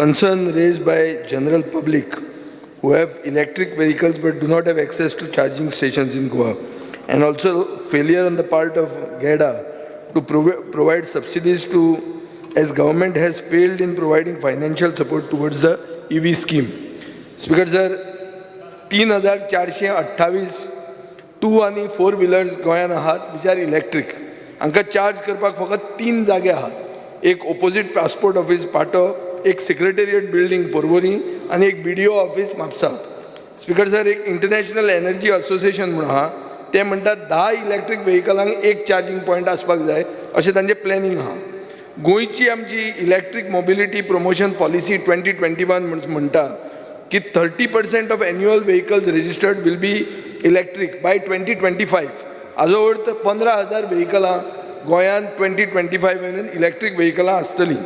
Concern raised by general public who have electric vehicles but do not have access to charging stations in Goa, and also failure on the part of GEDA to provide subsidies to, as government has failed in providing financial support towards the EV scheme. Speaker sir, 3428 two आनी four wheelers गोंयांत आहात which are electric. हांकां charge करपाक फकत 3 जागे आहात. एक opposite passport office पाटो, एक सेक्रेटेरिएट बिल्डींग पर्वरी आनी एक BDO office Mapusa. Speaker sir, एक इंटरनॅशनल एनर्जी असोसिएशन म्हणून आहा, ते म्हणटात 10 इलेक्ट्रीक व्हेकलांक एक चार्जींग पॉयंट आसपाक जाय अशें तांचें प्लॅनिंग आहा. गोंयची आमची इलेक्ट्रीक मोबिलिटी प्रमोशन पॉलिसी 2021 म्हणटा की 30% of annual vehicles registered will be electric by 2025. हाजो अर्थ 15,000 व्हेकलां गोंयांत 2025 मेरेन इलेक्ट्रीक व्हेकलां आसतलीं.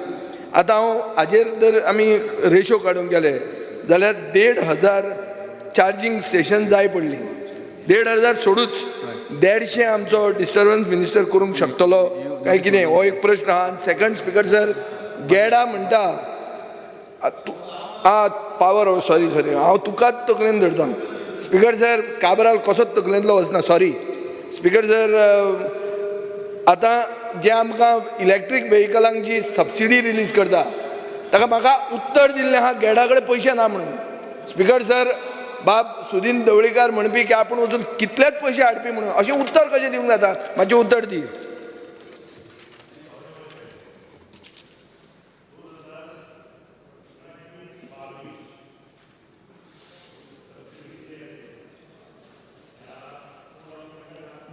आतां हांव हाजेर जर आमी रेशो काडूंक गेले जाल्यार 1,500 चार्जींग स्टेशन जाय पडलीं. 1,500 सोडूच 150 आमचो डिस्टर्बन्स मिनिस्टर करूंक शकतलो काय कितें हो एक प्रश्न आहा. आनी सेकंड स्पिकर सर, गेडा म्हणटा पावर, सॉरी सॉरी, हांव तुकाच तकलेन धरता. स्पिकर सर, काब्राल कसोच तकलेंतलो वचना, सॉरी. स्पिकर सर, आतां जे आमकां इलेक्ट्रीक व्हेकलांक जी सबसिडी रिलीज करता ताका म्हाका उत्तर दिल्लें आहा गेडा कडेन पयशे ना म्हणून. स्पिकर सर, बाब सुदीन ढवळीकार म्हणपी की आपूण वचून कितलेच पयशे हाडपी म्हणून, अशें उत्तर कशें दिवंक जाता? मातशें उत्तर दी.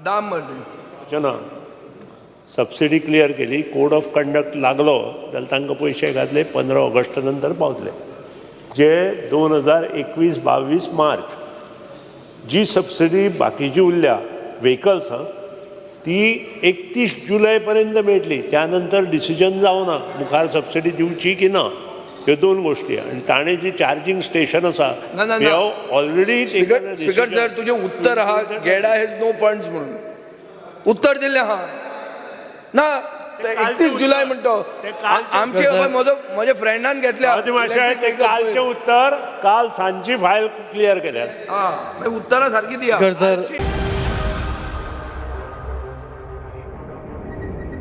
दाम मर्दी ना सबसिडी क्लियर केली, कोड ऑफ कंडक्ट लागलो जाल्यार तांकां पयशे घातले 15 ऑगस्ट नंतर पावतले. जे 2021-22 मार्च जी सबसिडी बाकीची उरल्या व्हेकल्स ती 31 जुलय पर्यंत मेळटली. त्यानंतर डिसिजन जावना मुखार सबसिडी दिवची की ना, ह्यो दोन गोष्टी. आनी ताणें जी चार्जींग स्टेशन आसा ऑलरेडी. स्पीकर सर, तुजें उत्तर आहा गेडा हॅज नो फंड्स म्हणून उत्तर दिल्लें आहा ना. 31 जुलय म्हणतो आमचे म्हजो म्हज्या फ्रेंडान घेतल्या. कालचें उत्तर, काल सांजची फायल क्लियर केल्या. आं, उत्तरां सारकी दिया. सर.